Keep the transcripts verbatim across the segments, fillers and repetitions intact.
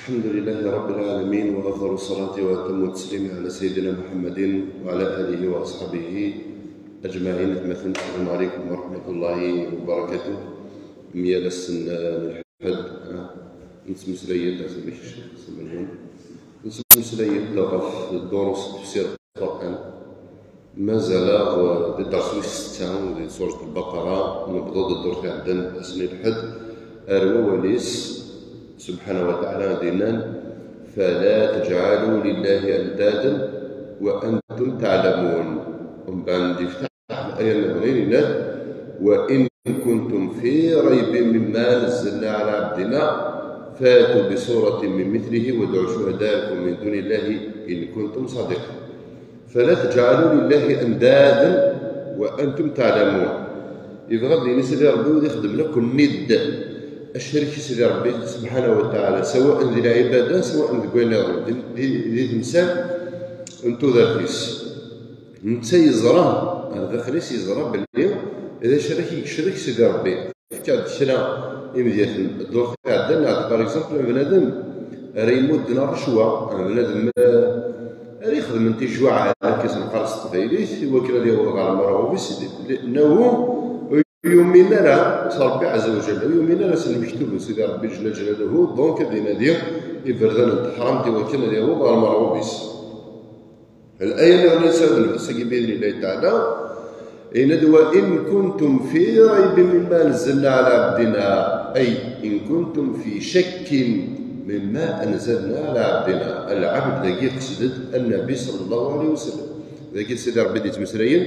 الحمد لله رب العالمين، وأفضل الصلاة وأتم التسليم على سيدنا محمد وعلى آله وأصحابه أجمعين. أجمعين. السلام عليكم ورحمة الله وبركاته. ميال السنة الحد نتمسليت، أسميك الشيخ سمعون، نتمسليت في الدروس تفسير القرآن. Mazal-aɣ di ddersi wis setta di surat Lbaqara, newweḍ-d ddurt iɛeddan ass-nni lḥedd ar wawal-is subḥanahu wa taɛala, ad d-yennan: "Fala teǧɛalu lillahi andadan wa antum teɛlamun." Umbeɛd yeftaḥ aya nniḍen, yenna-d: "Wa in kuntum fi raybin mimma nazzalna ala abdina fatu bi suratin min mithlihi wadɛu shuhadaakum min dunillahi in kuntum sadiqin." Fala teǧɛalu lillahi andadan wa antum teɛlamun. Yebɣa ad d-yini Sidi Ṛebbi ur ixeddem akk nnidd, acrik i Sidi Ṛebbi subḥanahu wa taɛala, sawaء di lɛibada, sawaء deg wayen nniḍen, di, di, di temsal n tudert-is. Netta yeẓra, ar daxel-is yeẓra belli d acrik i yecrek Sidi Ṛebbi. Fkiɣ-d kra imedyaten. Ddurt iɛeddan, neɛd, par exemple, bnadem ara imudden rrecwa, bnadem, eh, ara ixedmen tijuɛal, akka s-neqqar s teqbaylit, i wakken ad yaweḍ ɣer lmerɣub-is, nahu ur yumin ara s Ṛebbi ɛezza wa jalla, ur yumin ara s lmektub n Sidi Ṛebbi jalla jalaluhu, donc ad inadi iberdan n teḥramt i wakken ad yaweḍ ɣer lmerɣub-is. Aya nniḍen i nesɛa d lbas-agi, bi idnillahi taɛala, yenna-d: "Wa in kuntum fi raybin mimma anzalna ala abdina", ay in kuntum fi shakkin mimma anzalna ala abdina. Al-abd dagi iqsed-d Annabi sallallahu alayhi wa sallam. Dagi d Sidi Ṛebbi d-yettmeslayen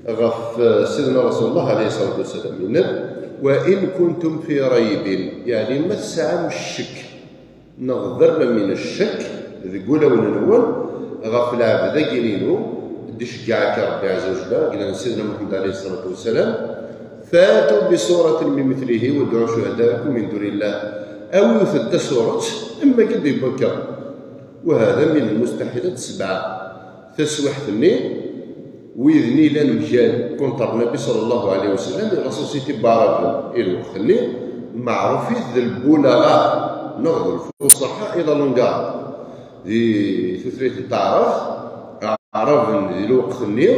ɣef, eh, Sidna Rasulullah alayhi ṣṣalatu wa ssalam. Yenna-d: "Wa in kuntum fi raybin", yeɛni ma tesɛam ccek neɣ ḍerra min ccek deg wulawen-nwen ɣef lɛebd-agi-inu, d-iceggeɛ akka Ṛebbi ɛezza wa jalla, glan Sidna Muḥemmed ɛalayhi ṣṣalatu wa ssalam: "Fatu bi suratin min mithlihi wadɛu shuhadaakum min dunillah." Awiwet-d tasuret, am wagi d-yewwi akka. Wa hada min lmustaḥilat sebɛa. Taswiḥt-nni, wid-nni llan mgal contre Nnabi sallallahu alayhi wa sallam, la société n Waɛraben i lweqt-nni, meɛrufit d lbulaɣa neɣ d lfuṣaḥa i la langue arabe. Di tutlayt n taɛrabt, Aɛraben di lweqt-nni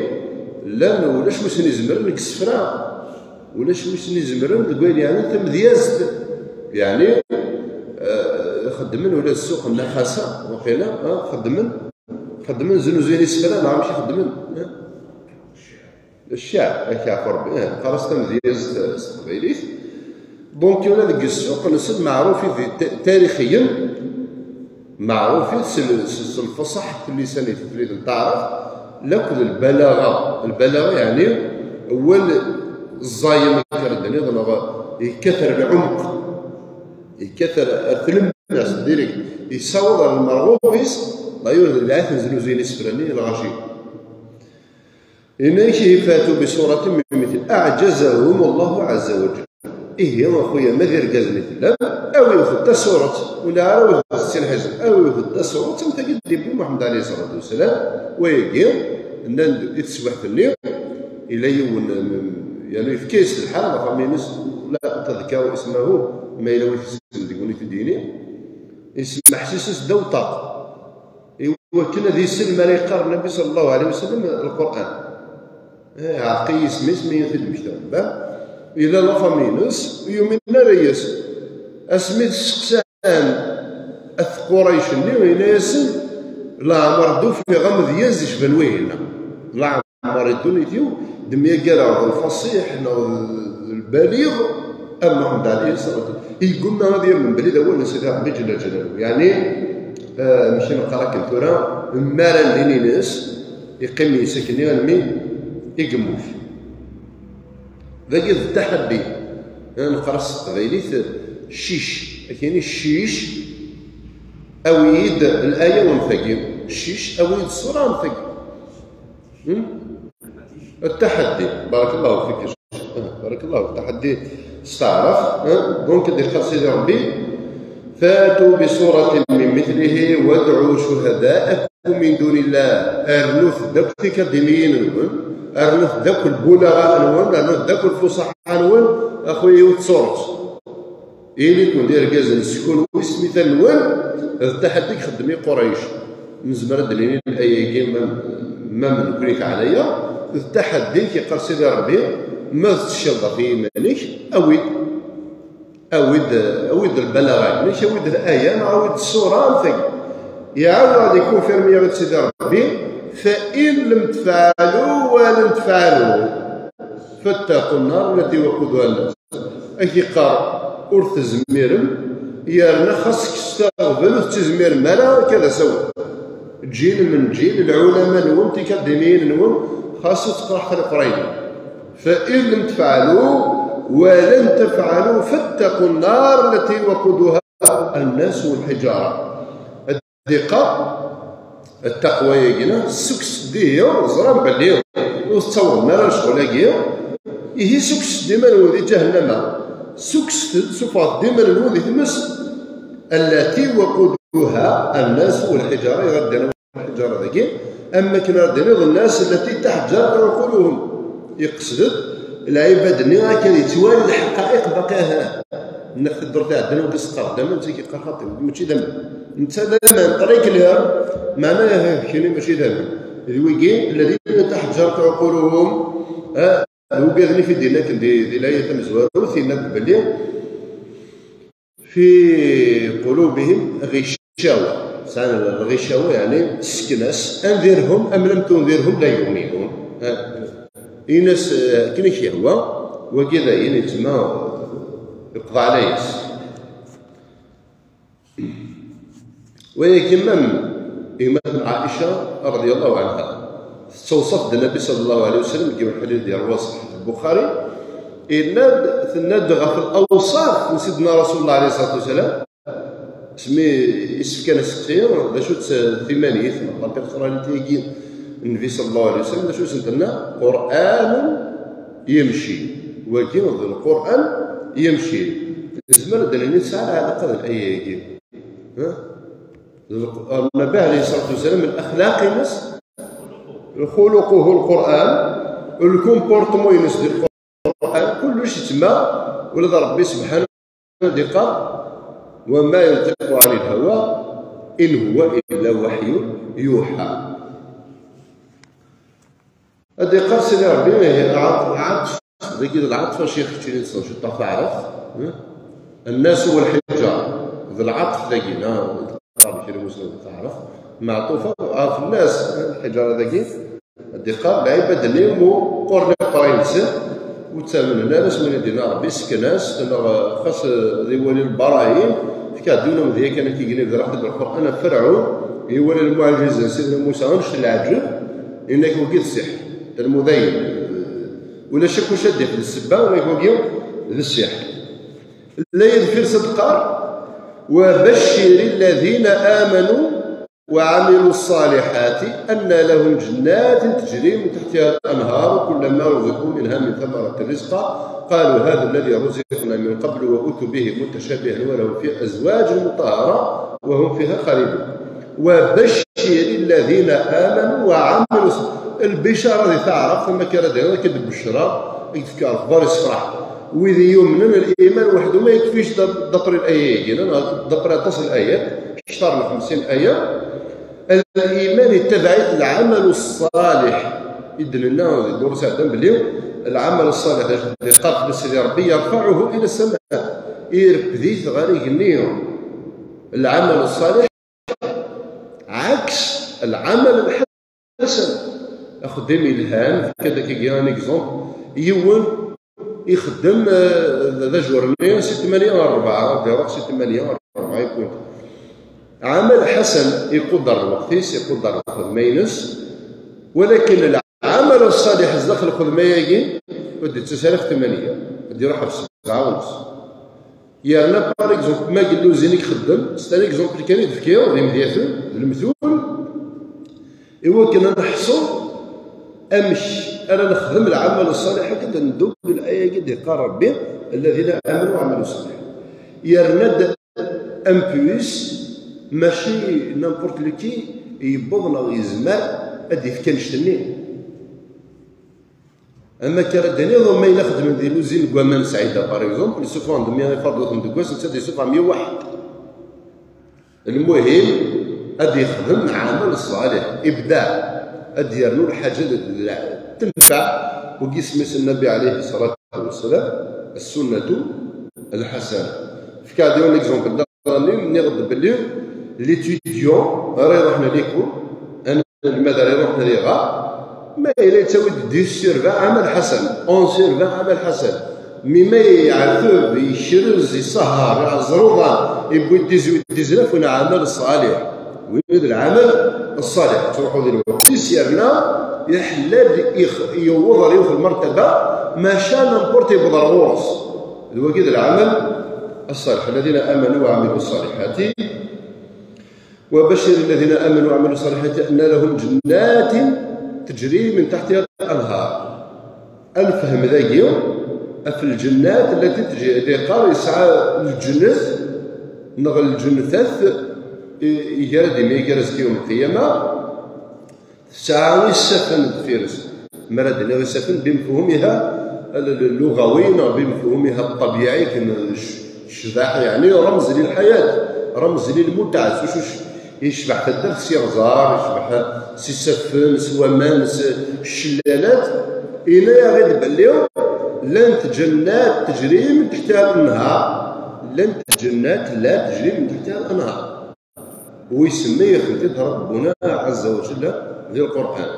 llan ulac wi sen-izemren deg isefra, ulac wi sen-izemren deg wayen yeɛnan tamedyazt. Yeɛni, eh, xeddmen ula d ssuq n Naxasa, waqila, eh, xeddmen Xeddmen, znuzuyen isefra, neɣ amek i xeddmen? Cceɛb, ad k-yeɛfu Ṛebbi, eh, qqar-as tamedyazt s teqbaylit. Donc, ula deg ssuq-nsen meɛrufit di ta-, tarixiyen, meɛrufit s l-, s, s lfaṣaḥet n lisan i tutlayt n taɛrabt, lakk d lbalaɣa. Lbalaɣa yeɛni awal ẓẓayen, akka ara d-niniḍ, neɣ yekkat ar lɛumq, yekkat ar, ar tlemmas, direct, yessaweḍ ar lmerɣub-is, d'ailleurs d lɛif n znuzuyen isefra-nni i lɣaci. Yenna-ak: "Ihi fatu bi suratin min mithlihi." Aɛjazahum Allahu ɛazza wa jalla. Ihi, a xuya, ma d irgazen i tellam, awiwet-d tasuret, ur la ara awiwet-d sin ḥizb, awiwet-d tasuret, am tagi d-yewwi Muḥemmed ɛalayhi ṣṣalatu wa ssalam, wayagi, nnan-d i teswiḥt-nni, yella yiwen, mm, yernu yefka-yas lḥal, la famille-ines, la tadhkaru ismahu, ma yella wi t-yessnen deg-wen i t-id-yini, yesmeḥsis-as ddaw ṭṭaq. Iwakken ad isel mi ara yeqqar Nnbi ṣalla Llahu ɛalayhi wa sallam Lqur'an. Eh, ɛreq-iyi isem-is mi i t-id-mmektaɣ. Ba, yella la famille-ines, ur yuminen ara yes. Asmi d-steqsan at Qurayc-nni, yenna-yasen: "Leɛmer d-ufiɣ amedyaz icban wihin-a. Leɛmer di ddunit-iw d-myaggareɣ d lfasiḥ neɣ d lbaliɣ am Muḥemmed ɛalayhi ṣṣalatu." Yeggumma ad yamen belli d awal n Sidi Ṛebbi ǧella ǧalaluhu. Yeɛni, eh, amek i neqqar akken tura, mi ara llin ines, yeqqim yes akkenni almi i yemmut. Dagi d taḥaddi. Eh, neqqar-as s teqbaylit ccic. Akkenni ccic, awi-yi-d laya am tagi. Ccic, awi-yi-d ṣṣura am tagi. Hmm? Taḥaddi. Barakallahu fik. Barakallahu. Taḥaddi s taɛrabt. Eh? Donc, ad iqqar Sidi Ṛebbi: "Fatu bi suratin min mithlihi wadɛu shuhadaakum min dunillah." Rnut-d akk tikadimiyin-nwen, rnut-d akk lbulaɣa-nwen, rnut-d akk lfuṣaḥa-nwen, a xuya, yiwet tsuret. Ili-ken d irgazen s kunwi s tmita-nwen, d taḥaddi i ixeddem i Qurayc. Nezmer ad d-nini ayagi, ma, ma nekkni teɛna-yaɣ, d taḥaddi i k-yeqqar Sidi Ṛebbi, ma tettcebbeḥ i yiman-ik, awi-d, awi-d, awi-d lbalaɣa-inek, awi-d laya, neɣ awi-d ṣṣura am tagi. Iɛawed ad ikunfirmi-yaɣ-id Sidi Ṛebbi, فإن لم تفعلوا ولن تفعلوا فاتقوا النار التي وقودها الناس. Ad k-yeqqar ur tezmirem, yerna xas kkset aɣbel, ur tettizmirem ara akka d asawen. Ǧil men ǧil, lɛulama-nwen, tikadimiyin-nwen, xas ur teqraḥ leqrayna. فإن لم تفعلوا ولن تفعلوا فاتقوا النار التي وقودها الناس والحجارة. Ad iqqar, ttaqwa-yagi, ssukkset-d ihi, ẓran belli ur tettawḍem ara lecɣal-agi, ihi ssukkset-d iman-nwen di ǧahennama, ssukkset-d, suffɣet-d iman-nwen di tmes, التي وقودها الناس والحجارة, iɣaddan lḥiǧara dagi, am wakken ara d-tiniḍ, الناس التي تحجرت عقولهم. Iqsed-d lɛibad-nni akken yettwali lḥaqa'iq baqi aha. Nneɣ teddur tɛeddan ur d-isqerdam, netta yeqqar xaṭi, mačči d aman. Netta d aman, très clair, meɛna kini mačči d aman. D wigi, الذين تحجرت عقولهم, ah, d ugaden i t-id-yenna akken di, di laya tamezwarut, yenna-d belli في قلوبهم غشاوة. Sɛan lɣicawa, yeɛni sseknas, أن ذرهم أم لم تنذرهم لا يؤمنون. Ha. Ini-as, eh, akken i k-yehwa, wagi d ayen yettma yeqḍeɛ layas. Wayagi mam gma-tneɣ Ɛica رضي الله عنها, tettawṣaf-d Nnbi صلى الله عليه وسلم deg yiwen lḥadit yerwa ṣṣeḥ Lbuxari, yenna-d, tenna-d ɣef lawṣaf n Sidna Rasul الله عليه الصلاة والسلام, asmi i s-fkan aseqsi, d acu-tt timanit neɣ la personnalité-agi n Nnbi صلى الله عليه وسلم, d acu i sen-tenna? قرآن يمشي. Wagi d Lqur'an yemci. Nezmer ad d-nini tesɛa lɛalaqa d laya-agi. Ha? D Lqu-, Nnbi عليه الصلاة والسلام, lexlaq-ines, خلقه القرآن, lkumportmu-ines di Lqur'an, kullec yettma ula d Ṛebbi سبحانه ad iqqar, وما ينطق عن الهوى إن هو إلا وحي يوحى. Ad iqqar Sidi Ṛebbi, ihi lɛaṭ-, lɛaṭef, dagi d lɛaṭef, acu i keččini teẓriḍ, ciṭṭax taɛrabt, eh? الناس والحجارة, d lɛaṭef dagi, na, qqaren kra n wussan taɛrabt, meɛṭufa ɣef الناس, eh, lḥiǧara dagi, ad iqqar, lɛibad-nni mu qqaren iqerray-nsen, ur ttamnen ara s win i d-yenna Ṛebbi, sken-as, neɣ xas, eh, ad iwali lbarahin, fkan-d yiwen umedya kan akka i yellan di lqerban n Lqur'an, Ferɛun, iwala lmuɛǧiza n Sidna Musa, annect n leɛǧeb, yenna-k wagi d ssiḥr, d lmudayen. Ulac akk ucaddix d ssebba, yenna-k wagi d ssiḥr. Laya deffir-s ad teqqar, وبشر الذين آمنوا وعملوا الصالحات أن لهم جنات تجري من تحتها الأنهار كلما رزقوا منها من ثمرة رزقا قالوا هذا الذي رزقنا من قبل وأتوا به متشابها ولهم فيها أزواج مطهرة وهم فيها خالدون. وبشر الذين آمنوا وعملوا الص-, lbicara di taɛrabt, am akka ara d-iniḍ, akka d-tbecra, i d-tefka lexbar, yessefraḥ. Wid yumnen, liman weḥd-u ma yekfix d-, d'après laya-agi, neɣ d'après aṭas n layat, kter n xemsin aya. Liman yettabaɛ-it lɛamal ṣṣaleḥ. I d-nenna di ddurs iɛeddan belli lɛamal ṣṣaleḥ, d acu i d-yeqqar fell-as Sidi Ṛebbi, يرفعه إلى السماء. Irfed-it ɣer igenni. Lɛamal ṣṣaleḥ ɛaks lɛamal lḥasan. Axeddim yelhan, fkan-d akkagi un exemple, yiwen ixeddem, eh, d ajur-nni si tmanya ar rebɛa, ad iruḥ si tmanya ar rebɛa, yewwi-d. Ɛamal ḥasan, iquder lweqt-is, iquder lxedma-ines, walakin lɛamal ṣṣaliḥ zdaxel lxedma-agi, ur d-yettas ara ɣef tmanya, ad iruḥ ɣef sebɛa u nus. Yerna, par exemple, ma yella zzin i ixeddem, c'est un exemple kan i d-fkiɣ, d imedyaten, d lemtul, i wakken ad neḥṣu amek ara nexdem lɛamal ṣṣaliḥ, akken ad neddu deg laya-agi d-yeqqar Ṛebbi, الذين آمنوا وعملوا الصالحات. Yerna-d en plus, mačči n'importe lequel yewweḍ neɣ yezmer ad d-yefk annect-nni. Am akka ara d-tiniḍ, ma yella xedmen di l'usine n waman Saɛida, par exemple, isuffɣen-d mya iferḍuten deg wass, netta ad isuffeɣ mya u waḥed. Lmuhim, ad yexdem lɛamal ṣṣalih, ibda, ad d-yernu lḥaǧa d, d, tenfeɛ, wagi isem-is Nnabi ɛalayhi ṣṣalatu wassalam, السنة الحسنة. Fkiɣ-d yiwen l'exemple daɣen, nniɣ-d belli l'étudiant ara iruḥen à l'école, anelmad ara iruḥen ad iɣer, ma yella yettawi-d dix sur vingt, amal ḥasan, onze sur vingt, amal ḥasan. Mi ma yeɛteb, yekrez, isehher, iɛẓer uḍan, yewwi dix-huit, dix-neuf, win aɛmal ṣṣalih. Win d lɛamal ṣṣalih. Ttruḥu di lweqt-is, yerna iḥella-d, ix-, yewweḍ ɣer yiwet lmertaba, maca n'importe yewweḍ ɣer ɣur-s. D wagi d lɛamal ṣṣalih. الذين آمنوا وعملوا الصالحات وبشر الذين آمنوا وعملوا الصالحات أن لهم جنات تجري من تحتها الأنهار. Ad nefhem dagi ɣef lǧennat allati teǧri, ad yeqqar yesɛa lǧennet, neɣ lǧennetat, i, i gar ad imi, i gar azekka yawm lqiyama, tesɛa isaffen deffir-s. Mi ara d-nniɣ isaffen, bimefhumiha l-, l-, luɣawi neɣ bimefhumiha ṭṭabiɛi, akken c-, ccḍeḥ, yeɛni رمز للحياة، رمز للمتعة، s ucu c-, yecbeḥ taddart s yiɣẓer, yecbeḥ s isaffen, s waman, s ccellalat, yenna-yaɣ-id belli llant جنات تجري من تحتها الأنهار، llant جنات لا تجري من تحتها الأنهار. ويسمي يخدم ربنا عز وجل في القرآن.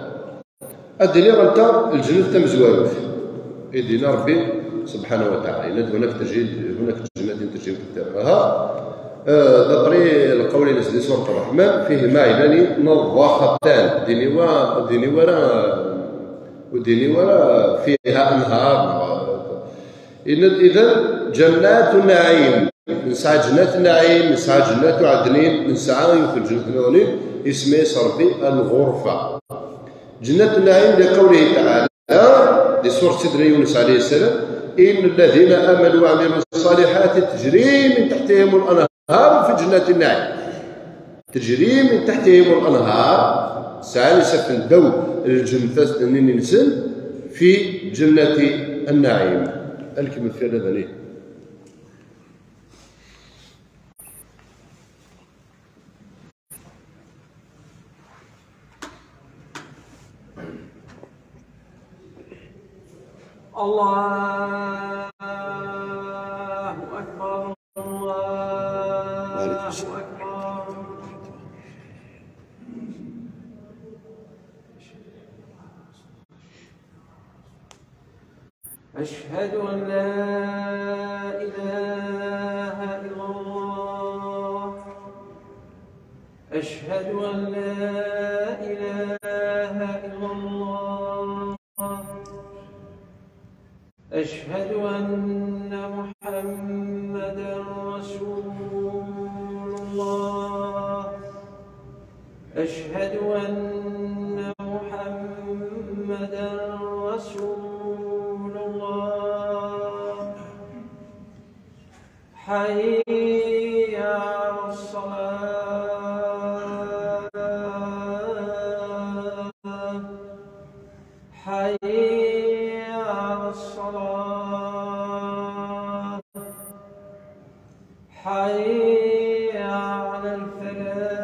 Ad d-iniɣ anta lǧennet tamezwarut i d-yenna Rebbi subḥanahu wa taɛala. Yenna-d: هناك تجري، هناك جنات تجري من تحتها الأنهار. آه، d'après القول الذي سورة الرحمن فيه ما عينان نضاختان. Dini wa, dini wara, dini wara فيها أنهار. Yenna-d: إذن جنات نعيم. Nesɛa جنات نعيم، nesɛa جنات عدن, nesɛa yiwet n lǧennet nniḍen, isem-is Rebbi الغرفة. جنات نعيم لقوله تعالى di surat Sidna Yunus alayhi salam: إن الذين آمنوا وعملوا الصالحات تجري من تحتهم الأنهار في جنات النعيم. تجري من تحتهم الأنهار, sɛan isaffen ddaw lǧennet-nsen, في جنات النعيم. Ad nkemmel tura dani. الله أكبر، الله أكبر. أشهد أن لا إله إلا الله. أشهد أن لا إله إلا الله. أشهد أن محمدا رسول الله. أشهد أن محمدا رسول الله. حي على الصلاة. حي على الصلاة. حي على الفلاح.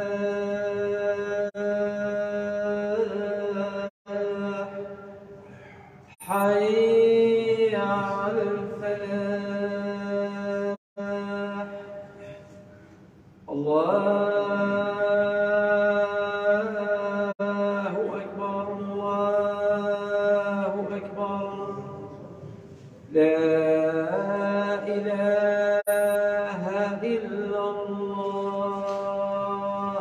حي على الفلاح. الله أكبر، الله أكبر. لا إله إلا الله.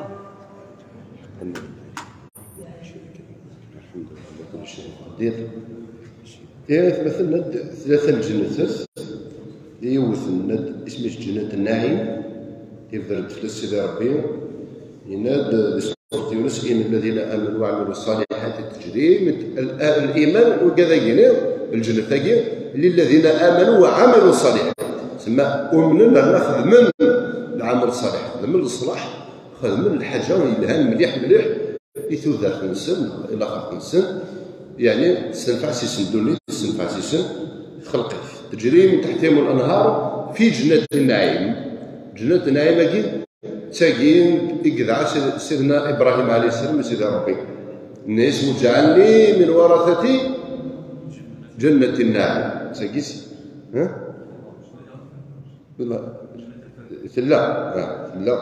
الحمد لله على كل شيء قدير. Ihi atmaten, ad tlata n lǧennet, yiwet n ad isem-is Ǧennat Nnaɛim, yebder-d fell-as Sidi Ṛebbi, yenna-d di surat Yunus: إن الذين آمنوا وعملوا الصالحات تجري من ال-، الإيمان, ugad-agi-nni, lǧennet-agi, للذين آمنوا وعملوا الصالحات. Semma umnen rna xedmen lɛamal ṣṣaliḥ, xedmen leṣlaḥ, xedmen lḥaǧa yelhan mliḥ mliḥ i tudert-nsen, i laxert-nsen, Yeɛni tessenfɛes-isen ddunit, tessenfɛes-isen txelqit. تجري من تحتهم الأنهار في جنات النعيم. Ǧennat n-naɛim-agi, d tagi i yedɛa Sid-, Sidna Ibrahim alayhi ssalam i Sidi Ṛebbi. Yenna-yas: واجعلني من ورثة جنة النعيم. D tagi si-, ha? Tella. Tella, ah, tella.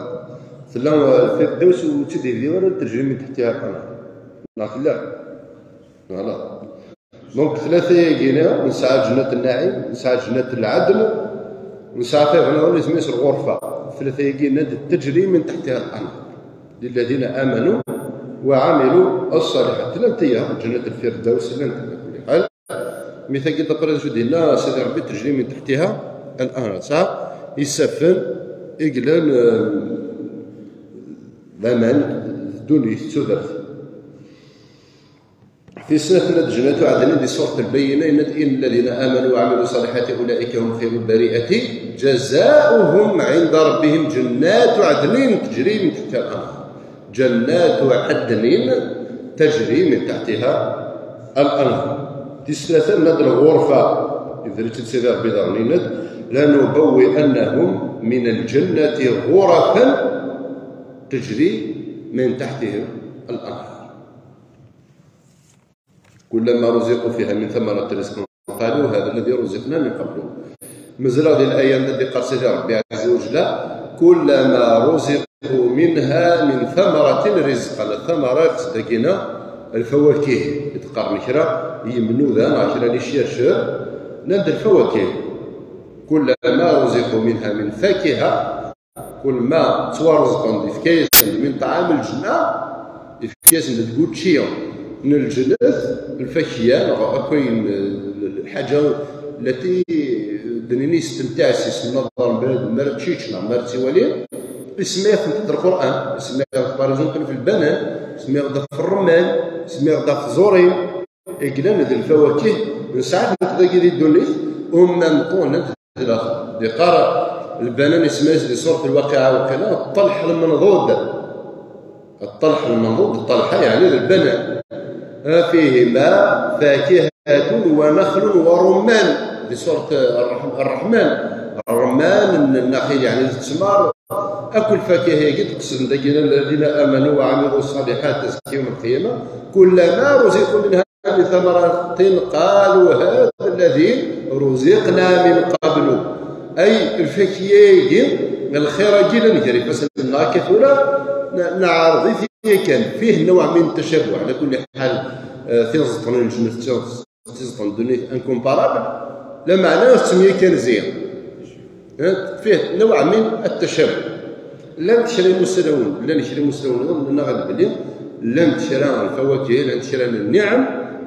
Tella, uh, Lfirdaws ur tt-id-yebdi ara تجري من تحتها الأنهار. Neɣ tella? Voilà. Donc, tlata-yagi-nni, nesɛa ǧennat n-naɛim, nesɛa ǧennat n-lɛadn, nesɛa tayeḍ nniḍen isem-is lɣurfa. Tlata-yagi-nni تجري من تحتها الأنهار للذين آمنوا وعملوا الصالحات. Llant-aya, ǧennat Lfirdaws, llant-aya, ala kulli ḥal. Mi tagi d'après d acu d-yenna Sidi Ṛebbi, تجري من تحتها الأنهار. Tesɛa isaffen i yellan, eh, d aman, d ddunit, d tudert. Tis snat, tenna-d ǧennat ɛednin di surat Lbayyina, yenna-d: إن الذين آمنوا وعملوا الصالحات أولئك هم خير البرية جزاؤهم عند ربهم جنات عدن تجري من تحتها الأنهار. جنات عدن تجري من تحتها الأنهار. Tis tlata, tenna-d lɣurfa. Yebder-itt-id Sidi Ṛebbi daɣen, yenna-d: لنبوئنهم من الجنة غرفا تجري من تحتهم الأنهار. كلما رزقوا فيها من ثمرة رزقا قالوا هذا الذي رزقنا من قبل. Mazal-aɣ di laya-nni i d-yeqqar Sidi Ṛebbi ɛezza wa jalla: كلما رزقوا منها من ثمرة رزقا. Thamara, dagi-nni, lfawakih, i d-qqaren kra n yimnuda neɣ kra n icircir, nnan-d lfawakih. كلما رزقوا منها من فاكهة. Kul ma ttwarezqen-d, yefka-yasen-d من طعام الجنة, yefka-yasen-d deg učči n lǧennet, lfakya, neɣ akk ayen, lḥaǧa التي d-nini yestemtiɛ s-, yessennaḍer bnadem mi ara tt-yečč neɣ mi ara tt-iwali, isemma-yasen-d Lqur'an, isemma-yasen-d, par exemple, ɣef lbanan, isemma-yasen-d ɣef ṛṛemman, isemma-yasen-d ɣef tẓurin, i yellan d lfawakih, nesɛa-tent dagi di ddunit, au même temps llant di laxert. Yeqqar lbanan, isemma-yas di surat Lwaqiɛa, waqila, ṭṭelḥ lmenḍud. Ṭṭelḥ lmenḍud, ṭṭelḥa yeɛni d lbanan. فيهما فاكهة ونخل ورمان. Di surat Ṛṛeḥ-, Ṛṛeḥman, ṛṛeḥman, n-, nnaxil, yeɛni d ttmer, akk lfakiha-agi d-qesden dagi الذين آمنوا وعملوا الصالحات, azekka yawm lqiyama, كلما رزقوا منها من ثمرة قالوا هذا الذي رزقنا من قبل. Ay, lfakiya-agi, lxir-agi, llan gar ifassen-nneɣ akka tura, n-, neɛreḍ-it yakan, فيه نوع من التشبه, ɛla kulli ḥal, eh, tiẓeṭ n lǧennet d tiẓeṭ n ddunit incomparable, lameɛna ur tettemyakan zi. Eh, فيه نوع من التشبه. Llant kra imusnawen, llan kra imusnawen nniḍen, nenna-aɣ-d belli llant kra n lfawakih, llant kra n nniɛam,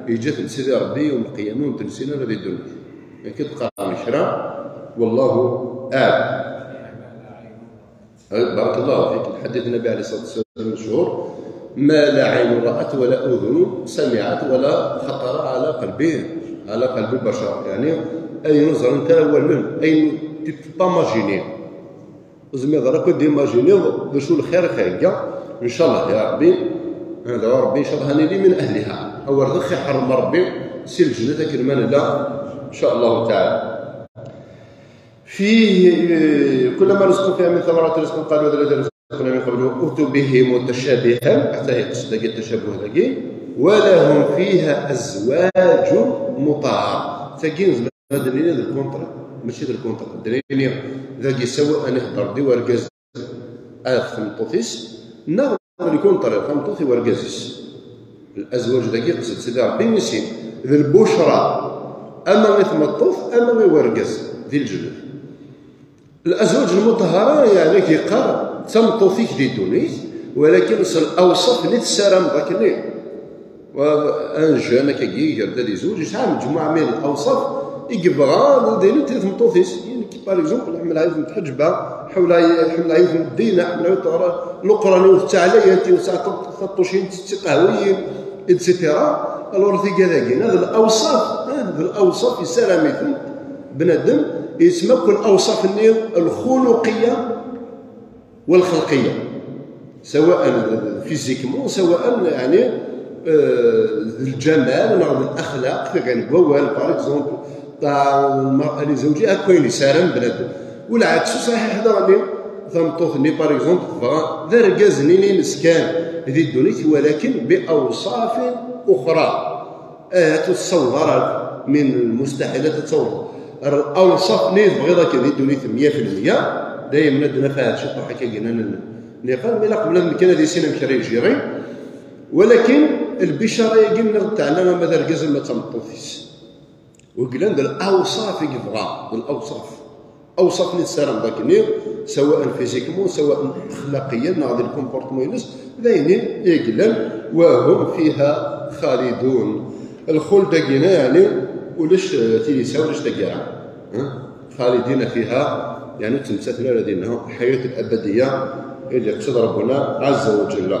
yeǧǧa-tent Sidi Ṛebbi yawm lqiyama, ur tent-nessin ara di ddunit. Akken d-qqaren kra, والله أعلم. بارك الله فيك. الحديث النبي عليه الصلاة والسلام المشهور: ما لا عين رأت ولا أذن سمعت ولا خطر على قلب, على قلب بشر. Yeɛni, ayen ur ẓrint ara wallen, ayen tu peux pas imaginer. Ur tezmireḍ ara akk ad d-imaginiḍ d acu lxir i thegga. Ncallah, ya Ṛebbi, ad nedɛu Ṛebbi, ncallah, ad nili من أهلها. Awer d ax iḥrem Ṛebbi si lǧennet akken ma nella, ncallah taɛala. فيه كلما رزقوا فيها من ثمرة رزقا قالوا هذا الذي رزقنا من قبل وأتوا به متشابها, ata yeqsed dagi ttacabuh dagi, ولهم فيها أزواج مطهرة. Tagi nezmer ad d-nini d lkunṭri, mačči d lkunṭri. D nini dagi سواء ihedder-d i urgaz ɣef tmeṭṭut-is, neɣ lkunṭri, tameṭṭut i urgaz-is. Lezwaǧ dagi yeqsed Sidi Ṛebbi i sin, d lbucra, ama i tmeṭṭut, ama i urgaz, di lǧennet. Lezwaǧ lmuṭahara, yeɛni, yeqqar, d tameṭṭut-ik di ddunit, walakin s lawṣaf-nni tessarameḍ akken-nni. Wa-, un jeune akkagi iger-d ad izweǧ, yesɛa mejmuɛa min lawṣaf i yebɣa ad d-ilint i tmeṭṭut-is. Nekk, par exemple, ḥemmleɣ yiwet n tḥeǧba, ḥemmleɣ, ḥemmleɣ yiwet n ddina, ḥemmleɣ yiwet n Leqran, yiwet d taɛlayant, yiwet d taṭ-, taṭṭucin, d tiqehwiyin, et cetera. Alors, tigad-agi, d lawṣaf, eh, d lawṣaf yessaram-iten bnadem, yettmakkul awṣaf-nni lxuluqiyya, والخلقية، سواء physiquement، سواء يعني eh, d lǧamal neɣ d laxlaq, taga n wawal, par exemple, ṭṭaɛa n lmar'a li zawǧiha, akk ayen yessaram bnadem. Ulɛaks ṣaḥiḥ daɣen, tameṭṭut-nni, par exemple, tebɣa d argaz-nni-ines kan di ddunit, walakin bi awṣafin uxra. Ahat ur tessaweḍ ara, min lmustaḥil ad tessaweḍ. Awṣaf-nni tebɣiḍ akken di ddunit mya fi lmya, dayem ad d-naf ahat ciṭuḥ akka gina n-, niqal, mi la qbel ad nekkan ad issin amek ara yejjiri. Walakin lbicara-agi nniɣ teɛna ama d argaz ama d tameṭṭut-is. Uglan d lawṣaf i yebɣa, d lawṣaf. Awṣaf-nni tessarameḍ akkenni, sawa physiquement, sawa axlaqiyan, neɣ di lcomportement-ines, d ayen i yellan, wa hum fiha khalidun. Lxuld-agi-na, yeɛni, ulac, eh, tilisa, ulac taggara. Eh? Khalidina fiha, yeɛni, ur ttmettaten ara dinna. Ḥayat al-abadiya, i d-yeqsed Rabbuna Azza wa Jalla.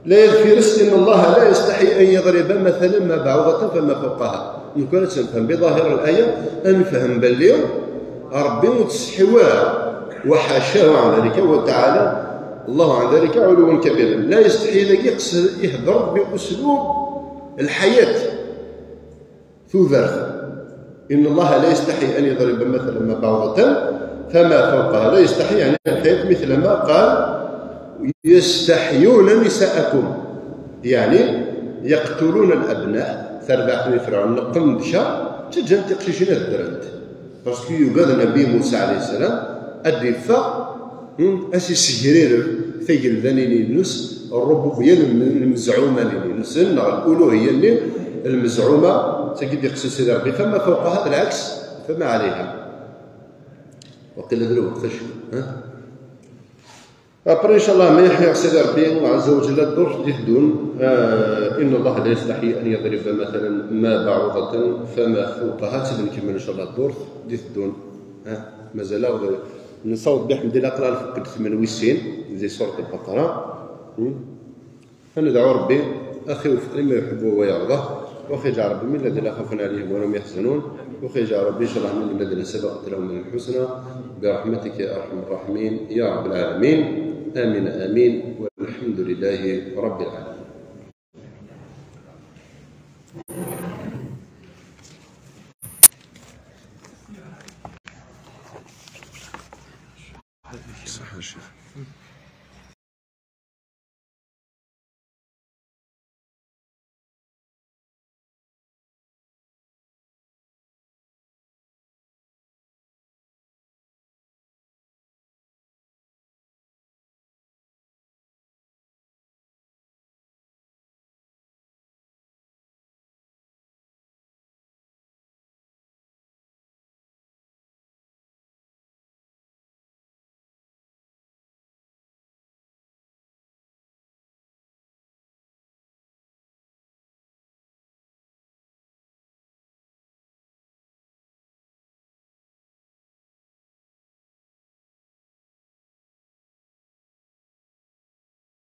La yagfir, inna Allaha la yastaḥyi an yadriba mathalan ma ba'udatan fama fawqaha. Nekk ara tt-nefhem bi ḍahir al-aya, ad nefhem belli Ṛebbi ur yettseḥḥi ara, wa ḥacahu an dhalika, wa ta'ala Allahu an dhalika uluwan kabira. La yastaḥyi dagi iqsed, ihder bi uslub lḥayat. Tudert. Inna Allaha la yastaḥyi an yadriba mathalan ma ba'udatan fama fawqaha. La yastaḥyi, yeɛni lḥayat, mithla ma qal yastaḥyuna nisa'akum. Yeɛni yaqtuluna al-abna', tarbaɛt n Ferɛun, neqqen-d ca, ttaǧǧan tiqcicin ad ddrent. Parce que yugad Nnbi Musa ɛalayhi ssalam ad d-iffeɣ, hmm, ad s-isegrireb tagelda-nni-ines, rrububiya lem-, lmezɛuma-nni-ines, neɣ luluhiya-nni lmezɛuma, tagi d-iqsed Sidi Ṛebbi, fama fawqaha, d lɛeks, fama ɛalayha. Waqila d lweqt acku, ha? Après, inchallah, ma yeḥya Sidi Ṛebbi Azza wa Jalla, ddurt d-iteddun, ah, inna Allaha la yastaḥyi an yadriba mathalan ma ba'udatan fama fawqaha, ad tt-id-nkemmel, inchallah, ddurt d-iteddun. Ah, mazal-aɣ d-, nessaweḍ biḥemdillah aql-aɣ nfuk-d tmen wis sin di surat al-Baqara. Hmm. Ad nedɛu Ṛebbi, ad ɣ-iwefeq lima yuḥibbu wa yarḍa, wa ɣ-iǧɛel Ṛebbi min alladhina yaxafuna rabbahum wa la hum yaḥzanun, wa ɣ-iǧɛel Ṛebbi, inchallah, min alladhina sabaqat lahum minna al-husna, bi rahmatika ya arhamar rahimin, ya rabbal alamin. Amin, amin, walhamdulillahi rabbil alamin. صح يا شيخ.